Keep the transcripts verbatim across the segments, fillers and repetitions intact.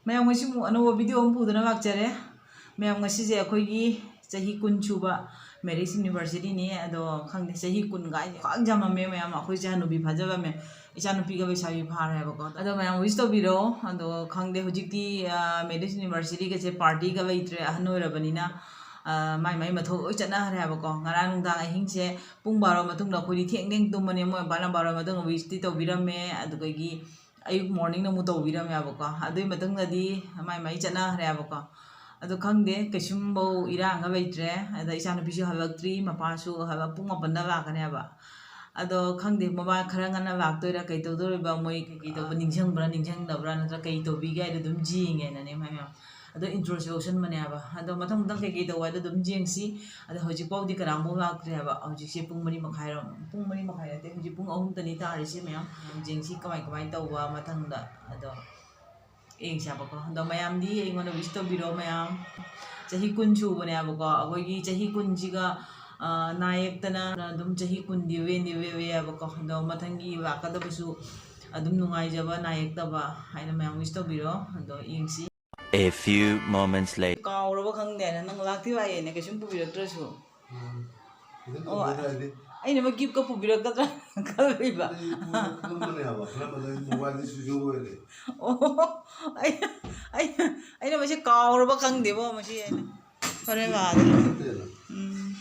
ꯃꯌꯥꯝ, ꯉꯁꯤ ꯑꯃꯨꯛ ꯑꯅꯧꯕ video ꯑꯃ ꯄꯨꯗꯨꯅ ꯂꯥꯛꯆꯔꯦ꯫ ꯃꯌꯥꯝ, ꯉꯁꯤꯁꯦ ꯑꯩꯈꯣꯏꯒꯤ ꯆꯍꯤ ꯀꯨꯟ ꯁꯨꯕ marriage anniversary ꯅꯤ꯫ ꯑꯗꯣ ꯈꯪꯗꯦ, ꯆꯍꯤ ꯀꯨꯟ ꯒꯥꯏꯁꯦ ꯈ꯭ꯋꯥꯏ ꯌꯥꯝꯃꯝꯃꯦ ꯃꯌꯥꯝ꯫ ꯑꯩꯈꯣꯏꯁꯦ ꯍꯅꯨꯕꯤ ꯐꯥꯖꯕꯝꯃꯦ, ꯏꯆꯥꯅꯨꯄꯤꯒ ꯂꯩꯁꯥꯕꯤ ꯐꯥꯔꯦꯕꯀꯣ꯫ ꯑꯗꯣ ꯃꯌꯥꯝ wish ꯇꯧꯕꯤꯔꯣ꯫ ꯑꯗꯣ ꯈꯪꯗꯦ, ꯍꯧꯖꯤꯛꯇꯤ ꯑ, marriage anniversary ꯒꯁꯦ party ꯒ ꯂꯩꯇ꯭ꯔꯦ, ꯑꯍꯟ ꯑꯣꯏꯔꯕꯅꯤꯅ꯫ ꯑ, ꯃꯥꯏ ꯃꯥꯏ ꯃꯊꯧ ꯂꯣꯏ ꯆꯠꯅꯈ꯭ꯔꯦꯕꯀꯣ꯫ ꯉꯔꯥꯡ ꯅꯨꯡꯗꯥꯡ ꯑꯍꯤꯡꯁꯦ ꯄꯨꯡ ꯕꯥꯔꯣ ꯃꯇꯨꯡꯗ ꯑꯩꯈꯣꯏꯗꯤ ꯊꯦꯡ ꯊꯦꯡ ꯇꯨꯝꯕꯅꯦ꯫ ꯃꯣꯏ ꯃꯄꯥꯅ ꯕꯥꯔꯣ ꯃꯇꯨꯡꯗ wish ꯇꯤ ꯇꯧꯕꯤꯔꯝꯃꯦ꯫ ꯑꯗꯨꯗꯒꯤ ꯑꯌꯨꯛ morning ꯗ ꯑꯃꯨꯛ ꯇꯧꯕꯤꯔꯝꯃꯦꯕꯀꯣ꯫ ꯑꯗꯨꯒꯤ ꯃꯇꯨꯡꯗꯗꯤ ꯃꯥꯏ ꯃꯥꯏ ꯆꯠꯅꯈ꯭ꯔꯦꯕꯀꯣ꯫ ꯑꯗꯣ ꯈꯪꯗꯦ, ꯀꯩꯁꯨꯝꯐꯧ ꯏꯔꯥꯡꯒ ꯂꯩꯇ꯭ꯔꯦ꯫ ꯑꯗ ꯏꯆꯥꯅꯨꯄꯤꯁꯨ ꯍꯜꯂꯛꯇ꯭ꯔꯤ, ꯃꯄꯥꯁꯨ ꯍꯜꯂꯛ-, ꯄꯨꯡ ꯃꯥꯄꯟꯗ ꯂꯥꯛꯀꯅꯦꯕ꯫ ꯑꯗꯣ ꯈꯪꯗꯦ, ꯃꯃꯥ ꯈꯔ ꯉꯟꯅ ꯂꯥꯛꯇꯣꯏꯔꯥ, ꯀꯩ ꯇꯧꯗꯣꯔꯤꯕ, ꯃꯣꯏ ꯀꯩꯀꯩ ꯇꯧꯕ ꯅꯤꯡꯁꯤꯡꯕ꯭ꯔꯥ ꯅꯤꯡꯁꯤꯡꯗꯕ꯭ꯔꯥ, ꯅꯠꯇ꯭ꯔꯒ ꯀꯩ ꯇꯧꯕꯤꯒꯦ ꯍꯥꯏꯗꯣ ꯑꯗꯨꯝ ꯌꯦꯡꯒꯦꯅꯅꯦ ꯃꯌꯥꯝ꯫ ꯑꯗꯣ intro ꯁꯦ ꯂꯧꯁꯟꯕꯅꯦꯕ꯫ ꯑꯗꯣ ꯃꯊꯪ ꯃꯊꯪ ꯀꯩꯀꯩ ꯇꯧꯕ ꯍꯥꯏꯗꯣ ꯑꯗꯨꯝ ꯌꯦꯡꯁꯤ꯫ ꯑꯗꯣ ꯍꯧꯖꯤꯛꯐꯥꯎꯗꯤ ꯀꯅꯥꯝꯐꯥꯎ ꯂꯥꯛꯇ꯭ꯔꯤ ꯍꯥꯏꯕ꯫ ꯍꯧꯖꯤꯛꯁꯦ ꯄꯨꯡ ꯃꯔꯤ ꯃꯈꯥꯏꯔꯣꯝ, ꯄꯨꯡ ꯃꯔꯤ ꯃꯈꯥꯏ ꯅꯠꯇꯦ, ꯍꯧꯖꯤꯛ ꯄꯨꯡ ꯑꯍꯨꯝ ꯇꯅꯤ ꯇꯥꯔꯤꯁꯦ ꯃꯌꯥꯝ꯫ ꯌꯦꯡꯁꯤ ꯀꯃꯥꯏ ꯀꯃꯥꯏꯅ ꯇꯧꯕ ꯃꯊꯪꯗ꯫ ꯑꯗꯣ ꯌꯦꯡꯁꯦꯕꯀꯣ꯫ ꯑꯗꯣ ꯃꯌꯥꯝꯗꯤ ꯑꯩꯉꯣꯟꯗ wish ꯇꯧꯕꯤꯔꯣ ꯃꯌꯥꯝ꯫ ꯆꯍꯤ ꯀꯨꯟ ꯁꯨꯕꯅꯦꯕꯀꯣ꯫ ꯑꯩꯈꯣꯏꯒꯤ ꯆꯍꯤ ꯀꯨꯟꯁꯤꯒ, ꯑ, ꯅꯥ ꯌꯦꯛꯇꯅ ꯑꯗꯨꯝ ꯆꯍꯤ ꯀꯨꯟꯗꯤ ꯋꯦꯟꯗꯤ ꯋꯦꯋꯦꯕꯀꯣ꯫ ꯑꯗꯣ ꯃꯊꯪꯒꯤ ꯂꯥꯛꯀꯗꯕꯁꯨ ꯑꯗꯨꯝ ꯅꯨꯡꯉꯥꯏꯖꯕ, ꯅꯥ ꯌꯦꯛꯇꯕ ꯍꯥꯏꯅ ꯃꯌꯥꯝ wish ꯇꯧꯕꯤꯔꯣ꯫ ꯑꯗꯣ ꯌꯦꯡꯁꯤ꯫ A few moments later. ꯀꯥꯎꯔꯕ ꯈꯪꯗꯦ ꯍꯥꯏꯅ ꯅꯪ ꯂꯥꯛꯇꯤ ꯂꯥꯛꯑꯦꯅꯦ, ꯀꯩꯁꯨꯝ ꯄꯨꯕꯤꯔꯛꯇ꯭ꯔꯁꯨ꯫ ꯎꯝ꯫ ꯑꯗꯨꯝ ꯑꯣ, ꯇꯧꯕ ꯌꯥꯏꯅꯦ꯫ ꯑꯩꯅ ꯑꯃ gift ꯀ ꯄꯨꯕꯤꯔꯛꯀꯗ꯭ꯔꯥ ꯈꯜꯂꯤꯕ꯫ ꯑꯩ ꯄꯨ-, ꯈꯜꯂꯝꯕꯅꯦ ꯍꯥꯏꯕ, ꯈꯜꯂꯝꯕꯗ ꯑꯩ mobile ꯗꯤ switch off ꯑꯣꯏꯔꯦ꯫ ꯑꯣ, ꯑꯩ, ꯑꯩ, ꯑꯩꯅ ꯃꯁꯤ ꯀꯥꯎꯔꯕ ꯈꯪꯗꯦꯕꯣ, ꯃꯁꯤ ꯑꯩꯅ꯫ ꯍꯣꯔꯦꯟ ꯂꯥꯛꯑꯒꯦ꯫ ꯅꯠꯇꯦꯅ꯫ ꯎꯝ꯫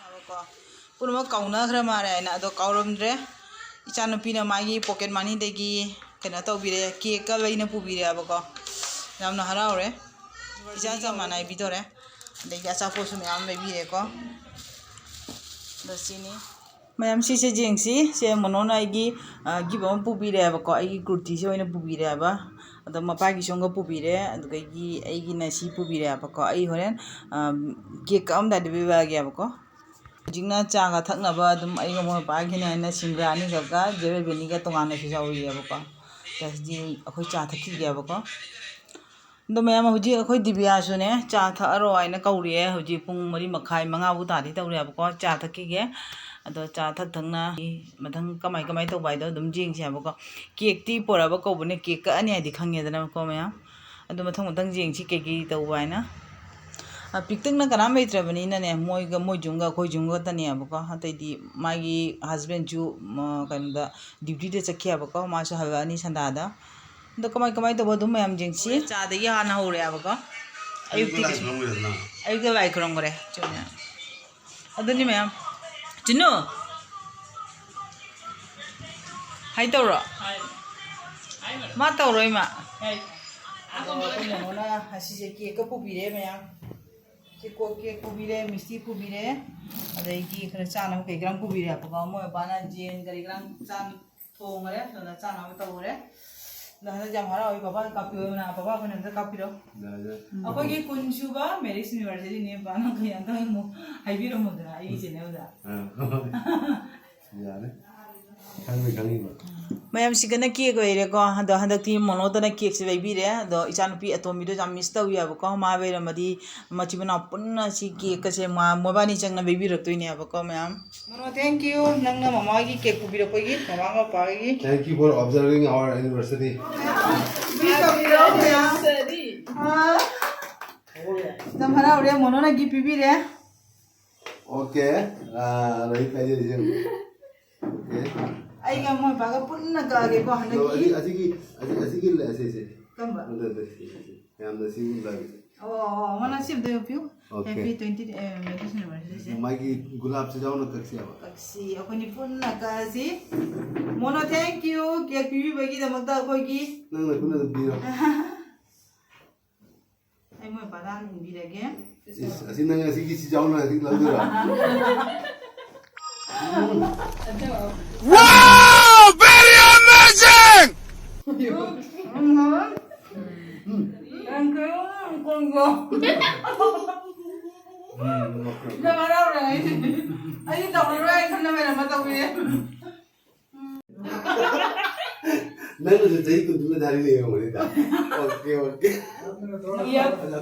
ꯌꯥꯔꯦꯀꯣ꯫ ꯄꯨꯝꯅꯃꯛ ꯀꯥꯎꯅꯈ꯭ꯔ ꯃꯥꯜꯂꯦ ꯍꯥꯏꯅ, ꯑꯗꯣ ꯀꯥꯎꯔꯝꯗ꯭ꯔꯦ꯫ ꯏꯆꯥꯅꯨꯄꯤꯅ ꯃꯥꯒꯤ pocket money ꯗꯒꯤ ꯀꯩꯅꯣ ꯇꯧꯕꯤꯔꯦ, cake ꯀ ꯂꯩꯅ ꯄꯨꯕꯤꯔꯦꯕꯀꯣ꯫ ꯌꯥꯝꯅ ꯍꯔꯥꯎꯔꯦ꯫ ꯏꯆꯥ ꯆꯞ ꯃꯥꯟꯅ ꯄꯤꯗꯣꯔꯦ꯫ ꯑꯗꯒꯤ ꯑꯆꯥꯄꯣꯠꯁꯨ ꯃꯌꯥꯝ ꯂꯩꯕꯤꯔꯦꯀꯣ꯫ ꯑꯗꯣ ꯁꯤꯅꯤ꯫ ꯃꯌꯥꯝ ꯁꯤꯁꯦ ꯌꯦꯡꯁꯤ꯫ ꯁꯦ ꯃꯣꯅꯣꯅ ꯑꯩꯒꯤ, ꯑ, gift ꯑꯃ ꯄꯨꯕꯤꯔꯦꯕꯀꯣ꯫ ꯑꯩꯒꯤ ꯀꯨꯔꯇꯤꯁꯦ ꯑꯣꯏꯅ ꯄꯨꯕꯤꯔꯦꯕ꯫ ꯑꯗꯣ ꯃꯄꯥꯒꯤꯁꯨ ꯑꯃꯒ ꯄꯨꯕꯤꯔꯦ꯫ ꯑꯗꯨꯗꯒꯤ ꯑꯩꯒꯤꯅ ꯁꯤ ꯄꯨꯕꯤꯔꯦꯕꯀꯣ꯫ ꯑꯩ ꯍꯣꯔꯦꯟ, ꯑ, cake ꯀꯛꯑꯝꯗꯥꯏꯗ ꯄꯤꯕꯤꯔꯛꯑꯒꯦꯕꯀꯣ꯫ ꯍꯧꯖꯤꯛꯅ ꯆꯥꯒ ꯊꯛꯅꯕ ꯑꯗꯨꯝ ꯑꯩꯒ ꯃꯣꯏ ꯃꯄꯥꯒꯤꯅꯦ ꯍꯥꯏꯅ ꯁꯤꯡꯒ꯭ꯔꯥ ꯑꯅꯤꯈꯛꯀ ꯖꯦꯔꯦꯜ ꯕꯦꯅꯤꯒ ꯇꯣꯉꯥꯟꯅꯁꯨ ꯌꯥꯎꯔꯤꯑꯕꯀꯣ꯫ ꯑꯗ ꯍꯧꯖꯤꯛ ꯑꯩꯈꯣꯏ ꯆꯥ ꯊꯛꯈꯤꯒꯦꯕꯀꯣ꯫ ꯑꯗꯣ ꯃꯌꯥꯝ, ꯍꯧꯖꯤꯛ ꯑꯩꯈꯣꯏ ꯗꯤꯕꯤꯌꯥꯁꯨꯅꯦ ꯆꯥ ꯊꯛꯑꯔꯣ ꯍꯥꯏꯅ ꯀꯧꯔꯤꯑꯦ꯫ ꯍꯧꯖꯤꯛ ꯄꯨꯡ ꯃꯔꯤ ꯃꯈꯥꯏ, ꯃꯉꯥꯕꯨ ꯇꯥꯗꯤ ꯇꯧꯔꯦꯕꯀꯣ꯫ ꯆꯥ ꯊꯛꯈꯤꯒꯦ꯫ ꯑꯗꯣ ꯆꯥ ꯊꯛ ꯊꯛꯅ ꯃꯊꯪ ꯀꯃꯥꯏ ꯀꯃꯥꯏ ꯇꯧꯕ ꯍꯥꯏꯗꯣ ꯑꯗꯨꯝ ꯌꯦꯡꯁꯤ ꯍꯥꯏꯕꯀꯣ꯫ ꯀꯦꯛꯇꯤ ꯄꯣꯔꯛꯑꯕ ꯀꯧꯕꯅꯦ, ꯀꯦꯛ ꯀꯛꯑꯅꯤ ꯍꯥꯏꯗꯤ ꯈꯪꯉꯦꯗꯅꯀꯣ ꯃꯌꯥꯝ꯫ ꯑꯗꯣ ꯃꯊꯪ ꯃꯊꯪ ꯌꯦꯡꯁꯤ ꯀꯩꯀꯩ ꯇꯧꯕ ꯍꯥꯏꯅ꯫ ꯑ, ꯄꯤꯛꯇꯛꯅ ꯀꯅꯥꯝ ꯂꯩꯇ꯭ꯔꯕꯅꯤꯅꯅꯦ, ꯃꯣꯏꯒ, ꯃꯣꯏ ꯌꯨꯝꯒ ꯑꯩꯈꯣꯏ ꯌꯨꯝꯒ ꯈꯛꯇꯅꯦꯕꯀꯣ꯫ ꯑꯇꯩꯗꯤ ꯃꯥꯒꯤ husbandꯁꯨ, ꯃ, ꯀꯩꯅꯣꯗ, dutyꯗ ꯆꯠꯈꯤꯑꯕꯀꯣ꯫ ꯃꯥꯁꯨ ꯍꯜꯂꯛꯑꯅꯤ ꯁꯟꯗꯥꯗ꯫ ꯑꯗꯣ ꯀꯃꯥꯏ ꯀꯃꯥꯏ ꯇꯧꯕ ꯑꯗꯨꯝ ꯃꯌꯥꯝ ꯌꯦꯡꯁꯤ꯫ ꯆꯥꯗꯒꯤ ꯍꯥꯟꯅ ꯍꯧꯔꯦꯕꯀꯣ꯫ ꯑꯌꯨꯛꯇꯤ ꯂꯥꯏ ꯈꯨꯔꯨꯝꯈ꯭ꯔꯦꯗꯅ꯫ ꯑꯌꯨꯛꯇ ꯂꯥꯏ ꯈꯨꯔꯨꯝꯈ꯭ꯔꯦ꯫ ꯆꯨꯝꯃꯦ꯫ ꯑꯗꯨꯅꯤ ꯃꯌꯥꯝ꯫ ꯆꯤꯅꯨ! ꯍꯥꯏ ꯇꯧꯔꯣ꯫ ꯃꯥ ꯇꯧꯔꯣꯏ ꯃꯥ꯫ ꯑꯗꯣ ꯑꯩꯈꯣꯏ ꯃꯃꯣꯅ ꯑꯁꯤꯁꯦ ꯀꯦꯛꯀ ꯄꯨꯕꯤꯔꯦ ꯃꯌꯥꯝ꯫ ꯁꯤ ꯀꯣ-, ꯀꯦꯛ ꯄꯨꯕꯤꯔꯦ, ꯃꯤꯁꯇꯤ ꯄꯨꯕꯤꯔꯦ, ꯑꯗꯒꯤ ꯈꯔ ꯆꯥꯅꯕ ꯀꯩ ꯈꯔ ꯄꯨꯕꯤꯔꯦ꯫ ꯑꯗꯨꯒ ꯃꯣꯏ ꯃꯄꯥꯅ ꯖꯦꯟ ꯀꯔꯤ ꯀꯔ ꯆꯥ ꯊꯣꯡꯈꯔꯦ, ꯑꯗꯨꯅ ꯆꯥꯅꯕ ꯇꯧꯈꯔꯦ꯫ ꯑꯗꯣ ꯍꯟꯗꯛ ꯌꯥꯝ ꯍꯔꯥꯎꯏ, ꯕꯕꯥꯅ ꯀꯥꯞꯄꯤꯌꯣ ꯍꯥꯏꯕꯅ, ꯕꯕꯥ ꯑꯩꯈꯣꯏꯅ ꯑꯝꯇ ꯀꯥꯞꯄꯤꯔꯣ꯫ ꯌꯥꯏ, ꯌꯥꯏ꯫ ꯑꯩꯈꯣꯏꯒꯤ ꯀꯨꯟ ꯁꯨꯕ marriage anniversaryꯅꯦ, ꯕꯕꯥꯅ ꯀꯩ ꯑꯝꯇ ꯑꯃꯨꯛ ꯍꯥꯏꯕꯤꯔꯝꯃꯨꯗꯅ ꯑꯩꯒꯤ channelꯗ꯫ ꯑꯥ꯫ ꯌꯥꯔꯦ꯫ ꯈꯪꯅꯤ, ꯈꯪꯅꯤꯕ꯫ ꯃꯌꯥꯝꯁꯤꯒꯅ ꯀꯦꯛ ꯂꯩꯔꯦꯀꯣ꯫ ꯑꯗꯣ ꯍꯟꯗꯛꯇꯤ ꯃꯣꯅꯣꯗꯅ ꯀꯦꯛꯁꯦ ꯂꯩꯕꯤꯔꯦ꯫ ꯑꯗꯣ ꯏꯆꯥꯅꯨꯄꯤ ꯑꯇꯣꯝꯕꯤꯗꯣ ꯌꯥꯝ miss ꯇꯧꯏ ꯍꯥꯏꯕꯀꯣ꯫ ꯃꯥ ꯂꯩꯔꯝꯃꯗꯤ ꯃꯆꯤꯟ ꯃꯅꯥꯎ ꯄꯨꯟꯅ ꯁꯤ ꯀꯦꯛꯀꯁꯦ ꯃꯥ, ꯃꯣꯏꯕꯥꯅꯤ ꯆꯪꯅ ꯂꯩꯕꯤꯔꯛꯇꯣꯏꯅꯦ ꯍꯥꯏꯕꯀꯣ ꯃꯌꯥꯝ꯫ Mono, thank you꯫ ꯅꯪꯅ ꯃꯃꯥꯒꯤ ꯀꯦꯛ ꯄꯨꯕꯤꯔꯛꯄꯒꯤ, ꯃꯃꯥ ꯃꯄꯥꯒꯤ꯫ Thank you for observing our anniversary꯫ Wish ꯇꯧꯕꯤꯔꯛꯑꯣ ꯃꯌꯥꯝ꯫ ꯑꯥ꯫ ꯌꯥꯝ ꯍꯔꯥꯎꯔꯦ, ꯃꯣꯅꯣꯅ gift ꯄꯤꯕꯤꯔꯦ꯫ Okay, ꯑꯥ, ꯂꯣꯏ ꯀꯥꯏꯖꯔꯤꯁꯦ꯫ Okay꯫ ꯑꯩꯒ ꯃꯣꯏ ꯕꯥꯒ ꯄꯨꯟꯅ ꯀꯛꯑꯒꯦꯀꯣ ꯑꯗꯣ ꯍꯟꯗꯛꯀꯤ꯫ ꯑꯁꯤ-, ꯑꯁꯤꯒꯤ, ꯑꯁꯤ-, ꯑꯁꯤꯒꯤ ꯂꯩ-, ꯑꯁꯤ, ꯑꯁꯤ꯫ ꯀꯔꯝꯕ? ꯑꯗ, ꯑꯗ, ꯁꯤ, ꯁꯤ꯫ ꯌꯥꯝꯅ ꯁꯤ ꯂꯥꯛꯏꯁꯦ꯫ ꯑꯣ, ꯑꯣ, ꯑꯣ, ꯃꯣꯅꯥ ꯁꯤ ꯑꯝꯇ ꯌꯣꯛꯄꯤꯌꯨ꯫ Okay꯫ Happy twenty, ꯑꯦ, marriage anniversaryꯁꯦ꯫ ꯃꯥꯒꯤ ꯒꯨꯂꯥꯞꯁꯦ ꯌꯥꯎꯅ ꯀꯛꯁꯦꯕ꯫ ꯀꯛꯁꯤ, ꯑꯩꯈꯣꯏꯅꯤ ꯄꯨꯟꯅ ꯀꯛꯑꯁꯤ꯫ ꯃꯣꯅꯣ, thank you, cake ꯄꯤꯕꯤꯕꯒꯤꯗꯃꯛꯇ ꯑꯩꯈꯣꯏꯒꯤ꯫ ꯅꯪꯅ ꯄꯨꯟꯅ ꯑꯗꯨꯝ ꯄꯤꯔꯣ꯫ ꯑꯩ ꯃꯣꯏ ꯕꯥꯗꯥ ꯍꯟꯕꯤꯔꯒꯦ꯫ ꯏꯁ, ꯑꯁꯤ ꯅꯪ ꯑꯁꯤꯒꯤ ꯁꯤ ꯌꯥꯎꯅ ꯍꯧꯖꯤꯛ ꯂꯧꯗꯣꯏꯔꯣ? Wow, very amazing! ꯎꯝ, ꯎꯝ, ꯎꯝ, ꯎꯝ, ꯎꯝ, ꯎꯝ, ꯎꯝ, ꯎꯝ꯫ ꯌꯥꯝ ꯍꯔꯥꯎꯔꯦ ꯑꯩꯗꯤ꯫ ꯑꯩꯗꯤ ꯇꯧꯔꯔꯣꯏ ꯍꯥꯏ ꯈꯜꯂꯝꯃꯦ, ꯑꯃ ꯇꯧꯕꯤꯔꯦ꯫ ꯅꯪꯅꯁꯨ ꯆꯍꯤ ꯀꯨꯟ ꯃꯊꯛꯇ ꯂꯩꯔꯝꯒꯅꯤꯗ꯫ Okay, okay꯫ ꯌꯥꯝ꯫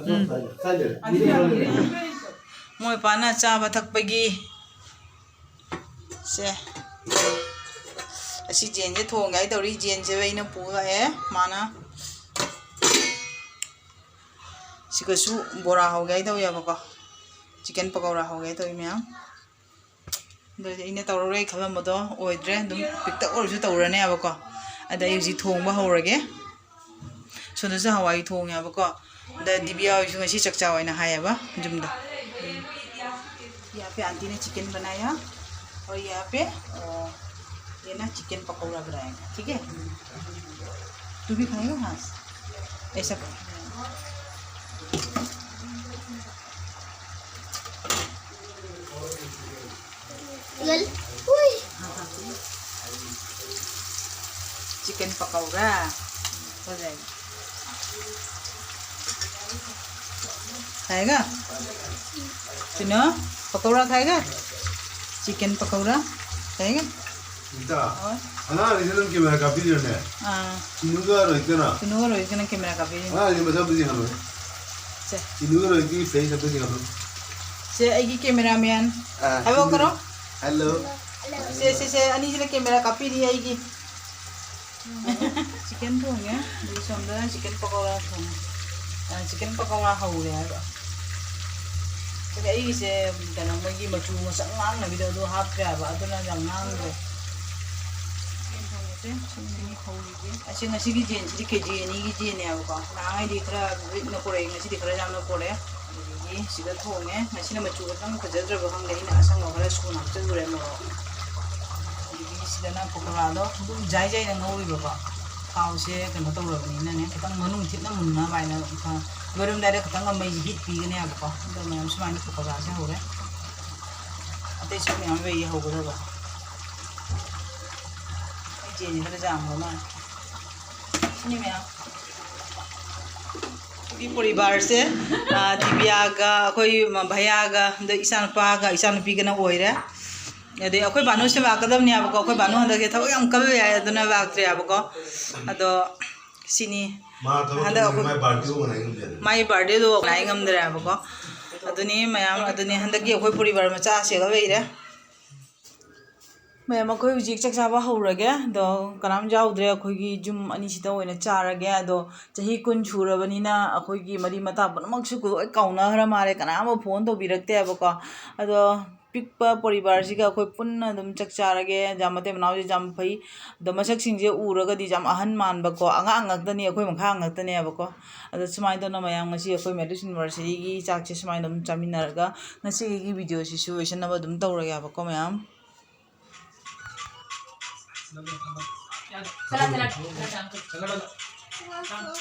ꯁꯥꯏꯗ, ꯁꯥꯏꯗ꯫ ꯃꯣꯏ ꯄꯥꯅ ꯆꯥꯕ ꯊꯛꯄꯒꯤ ꯁꯦ, ꯑꯁꯤ ꯖꯦꯟꯁꯦ ꯊꯣꯡꯒꯦ ꯍꯥꯏ ꯇꯧꯔꯤ꯫ ꯖꯦꯟꯁꯦ ꯑꯩꯅ ꯄꯨꯔꯛꯑꯦ, ꯃꯥꯅ꯫ ꯁꯤꯒꯁꯨ ꯕꯣꯔꯥ ꯍꯧꯒꯦ ꯍꯥꯏ ꯇꯧꯋꯦꯕꯀꯣ, ꯆꯤꯛꯀꯟ ꯄꯀꯧꯔꯥ ꯍꯧꯒꯦ ꯍꯥꯏ ꯇꯧꯋꯤ ꯃꯌꯥꯝ꯫ ꯑꯗꯨꯗꯤ ꯑꯩꯅ ꯇꯧꯔꯔꯣꯏ ꯈꯜꯂꯝꯕꯗꯣ ꯑꯣꯏꯗ꯭ꯔꯦ, ꯑꯗꯨꯝ ꯄꯤꯛꯇꯛ ꯑꯣꯏꯔꯁꯨ ꯇꯧꯔꯅꯦꯕꯀꯣ꯫ ꯑꯗ ꯑꯩ ꯍꯧꯖꯤꯛ ꯊꯣꯡꯕ ꯍꯧꯔꯒꯦ꯫ ꯁꯣꯝꯗꯁꯨ ꯍꯋꯥꯏ ꯊꯣꯡꯉꯦꯕꯀꯣ꯫ ꯑꯗ ꯗꯤꯕꯤꯌꯥ ꯍꯣꯏꯁꯨ ꯉꯁꯤ ꯆꯥꯛ ꯆꯥꯎ ꯍꯥꯏꯅ ꯍꯥꯏꯌꯦꯕ ꯌꯨꯝꯗ꯫ यहाँ पे आंटी ने चिकन बनाया और यहाँ पे, अ, ये ना चिकन पकौड़ा बनाएगा, ठीक है? तू भी खाएगा? हाँ, ऐसा कर। चिकन पकौड़ा हो जाएगा। खाएगा? सुनो, पकौड़ा खाएगा? चिकन पकौड़ा खाएगा? ꯏꯇꯥ, ꯑꯉꯥꯡ ꯑꯅꯤꯁꯦ ꯅꯪ ꯀꯦꯃꯦꯔꯥ ꯀꯥꯞꯄꯤꯔꯤꯔꯣꯅꯦ? ꯑꯥ꯫ ꯆꯤꯅꯨꯒ ꯔꯣꯍꯤꯠꯀꯅ? ꯆꯤꯅꯨꯒ ꯔꯣꯍꯤꯠꯀꯅ ꯀꯦꯃꯦꯔꯥ ꯀꯥꯞꯄꯤꯔꯤꯅꯦ꯫ ꯑꯉꯥꯡ ꯑꯅꯤ ꯃꯁꯛ ꯑꯝꯇ ꯌꯦꯡꯍꯜꯂꯣ꯫ ꯁꯦ꯫ ꯆꯤꯅꯨꯒ ꯔꯣꯍꯤꯠꯀꯤ ꯐꯦꯁ ꯑꯝꯇ ꯌꯦꯡꯍꯜꯂꯣ꯫ ꯁꯦ, ꯑꯩꯒꯤ ꯀꯦꯃꯦꯔꯥꯃꯦꯟ꯫ ꯑꯥ, ꯍꯥꯏꯕ ꯆꯤꯅꯨ꯫ ꯀꯧꯔꯣ? ꯍꯦꯜꯂꯣ꯫ ꯁꯦ, ꯁꯦ, ꯁꯦ, ꯑꯅꯤꯁꯤꯅ ꯀꯦꯃꯦꯔꯥ ꯀꯥꯞꯄꯤꯔꯤ ꯑꯩꯒꯤ꯫ ꯆꯤꯀꯟ ꯊꯣꯡꯉꯦ, ꯑꯗꯩ ꯁꯣꯝꯗ ꯆꯤꯀꯟ ꯄꯀꯧꯔꯥ ꯊꯣꯡꯉꯦ꯫ ꯑ, ꯆꯤꯀꯟ ꯄꯀꯧꯔꯥ ꯍꯧꯔꯦ ꯍꯥꯏꯕ꯫ ꯑꯗꯩ ꯑꯩꯒꯤꯁꯦ ꯀꯩꯅꯣ, ꯃꯣꯏꯒꯤ ꯃꯆꯨ ꯃꯁꯛ ꯉꯥꯡꯅꯕꯤꯗꯣ ꯑꯗꯨ ꯍꯥꯞꯇ꯭ꯔꯦ ꯍꯥꯏꯕ, ꯑꯗꯨꯅ ꯌꯥꯝ ꯉꯥꯡꯗ꯭ꯔꯦ꯫ ꯆꯤꯀꯟ ꯊꯣꯡꯕꯁꯦ ꯁꯨꯝ ꯍꯧꯔꯤꯒꯦ꯫ ꯑꯁꯤ ꯉꯁꯤꯒꯤ ꯖꯦꯟꯁꯤꯗꯤ ꯀꯦ ꯖꯤ ꯑꯅꯤꯒꯤ ꯖꯦꯟꯅꯦ ꯍꯥꯏꯕꯀꯣ꯫ ꯅꯍꯥꯟꯉꯩꯗꯤ ꯈꯔ ꯂꯤꯛꯅ ꯄꯨꯔꯛꯑꯦ, ꯉꯁꯤꯗꯤ ꯈꯔ ꯌꯥꯝꯅ ꯄꯨꯔꯛꯑꯦ꯫ ꯑꯗꯒꯤ ꯁꯤꯗ ꯊꯣꯡꯉꯦ꯫ ꯉꯁꯤꯅ ꯃꯆꯨ ꯈꯤꯇꯪ ꯐꯖꯗ꯭ꯔꯕ ꯈꯪꯗꯦ, ꯑꯩꯅ ꯑꯁꯪꯕ ꯈꯔ ꯁꯨꯅ ꯍꯥꯞꯆꯤꯜꯂꯨꯔꯦ, ꯃꯣꯔꯣꯛ꯫ ꯑꯗꯒꯤ ꯁꯤꯗꯅ ꯄꯀꯧꯔꯥꯗꯣ ꯑꯗꯨꯝ ꯖꯥꯏ ꯖꯥꯏꯅ ꯉꯧꯔꯤꯕꯀꯣ, ꯊꯥꯎꯁꯦ ꯀꯩꯅꯣ ꯇꯧꯔꯕꯅꯤꯅꯅꯦ, ꯈꯤꯇꯪ ꯃꯅꯨꯡ ꯊꯤꯠꯅ ꯃꯨꯟꯅꯕ ꯍꯥꯏꯅ ꯂꯣꯏꯔꯝꯗꯥꯏꯗ ꯈꯤꯇꯪ ꯃꯩꯁꯦ ꯍꯤꯠ ꯄꯤꯒꯅꯦꯕꯀꯣ꯫ ꯑꯗꯣ ꯃꯌꯥꯝ ꯁꯨꯃꯥꯏꯅ ꯄꯀꯧꯔꯥꯁꯦ ꯍꯧꯔꯦ꯫ ꯑꯇꯩꯁꯨ ꯃꯌꯥꯝ ꯂꯩ ꯍꯧꯒꯗꯕ꯫ ꯑꯩ ꯆꯦꯁꯦ ꯈꯔ ꯌꯥꯝꯈ꯭ꯔ ꯃꯥꯜꯂꯦ꯫ ꯁꯤꯅꯤ ꯃꯌꯥꯝ꯫ ꯑꯩꯈꯣꯏꯒꯤ ꯄꯣꯔꯤꯕꯥꯔꯁꯦ, ꯑ, ꯗꯤꯕꯤꯌꯥꯒ, ꯑꯩꯈꯣꯏ ꯚꯩꯌꯥꯒ, ꯑꯗꯩ ꯏꯆꯥꯅꯨꯄꯥꯒ ꯏꯆꯥꯅꯨꯄꯤꯒꯅ ꯑꯣꯏꯔꯦ꯫ ꯑꯗꯩ ꯑꯩꯈꯣꯏ ꯚꯥꯅꯨꯁꯦ ꯂꯥꯛꯀꯗꯕꯅꯦꯕꯀꯣ, ꯑꯩꯈꯣꯏ ꯚꯥꯅꯨ ꯍꯟꯗꯛꯁꯦ ꯊꯕꯛ ꯌꯥꯝ ꯀꯜꯂꯦ ꯍꯥꯏ, ꯑꯗꯨꯅ ꯂꯥꯛꯇ꯭ꯔꯦꯕꯀꯣ꯫ ꯑꯗꯣ ꯁꯤꯅꯤ꯫ ꯃꯥ ꯊꯕꯛ ꯍꯟꯗꯛ ꯆꯠꯄꯅꯤꯅ ꯑꯩꯈꯣꯏ ꯃꯥꯏ ꯕꯥꯔꯗꯦ ꯑꯣꯔꯒꯅꯥꯏꯖ ꯉꯝꯗꯦ ꯍꯥꯏꯗꯅ꯫ ꯃꯥꯏ ꯕꯥꯔꯗꯦꯗꯣ ꯑꯣꯔꯒꯅꯥꯏꯖ ꯉꯝꯗ꯭ꯔꯦꯕꯀꯣ꯫ ꯑꯗꯨꯅꯤ ꯃꯌꯥꯝ, ꯑꯗꯨꯅꯤ ꯍꯟꯗꯛꯀꯤ ꯑꯩꯈꯣꯏ ꯄꯣꯔꯤꯕꯥꯔ ꯃꯆꯥꯁꯦꯒ ꯂꯩꯔꯦ꯫ ꯃꯌꯥꯝ, ꯑꯩꯈꯣꯏ ꯍꯧꯖꯤꯛ ꯆꯥꯛ ꯆꯥꯕ ꯍꯧꯔꯒꯦ꯫ ꯑꯗꯣ ꯀꯅꯥꯝ ꯌꯥꯎꯗ꯭ꯔꯦ, ꯑꯩꯈꯣꯏꯒꯤ ꯌꯨꯝ ꯑꯅꯤꯁꯤꯗ ꯑꯣꯏꯅ ꯆꯥꯔꯒꯦ꯫ ꯑꯗꯣ ꯆꯍꯤ ꯀꯨꯟ ꯁꯨꯔꯕꯅꯤꯅ ꯑꯩꯈꯣꯏꯒꯤ ꯃꯔꯤ ꯃꯇꯥ ꯄꯨꯝꯅꯃꯛꯁꯨ ꯂꯣꯏ ꯀꯥꯎꯅꯈ꯭ꯔ ꯃꯥꯜꯂꯦ, ꯀꯅꯥꯝ ꯑꯃ ꯐꯣꯟ ꯇꯧꯕꯤꯔꯛꯇꯦꯕꯀꯣ꯫ ꯑꯗꯣ ꯄꯤꯛꯄ ꯄꯣꯔꯤꯕꯥꯔꯁꯤꯒ ꯑꯩꯈꯣꯏ ꯄꯨꯟꯅ ꯑꯗꯨꯝ ꯆꯥꯛ ꯆꯥꯔꯒꯦ꯫ ꯌꯥꯝ ꯃꯇꯩ ꯃꯅꯥꯎꯁꯦ ꯌꯥꯝ ꯐꯩ꯫ ꯑꯗꯣ ꯃꯁꯛꯁꯤꯡꯁꯦ ꯎꯔꯒꯗꯤ ꯌꯥꯝ ꯑꯍꯟ ꯃꯥꯟꯕꯀꯣ, ꯑꯉꯥꯡ ꯉꯥꯛꯇꯅꯤ, ꯑꯩꯈꯣꯏ ꯃꯈꯥ ꯉꯥꯛꯇꯅꯦꯕꯀꯣ꯫ ꯑꯗꯣ ꯁꯨꯃꯥꯏꯅ ꯇꯧꯅ ꯃꯌꯥꯝ, ꯉꯁꯤ ꯑꯩꯈꯣꯏ marriage anniversaryꯒꯤ ꯆꯥꯛꯁꯦ ꯁꯨꯃꯥꯏꯅ ꯑꯗꯨꯝ ꯆꯥꯃꯤꯟꯅꯔꯒ ꯉꯁꯤꯒꯤ videoꯁꯤꯁꯨ ꯂꯣꯏꯁꯤꯟꯅꯕ ꯑꯗꯨꯝ ꯇꯧꯔꯒꯦꯕꯀꯣ ꯃꯌꯥꯝ꯫ ꯆꯠꯂꯣ, ꯆꯠꯂꯣ, ꯆꯠꯂꯣ, ꯆꯠꯂꯣ꯫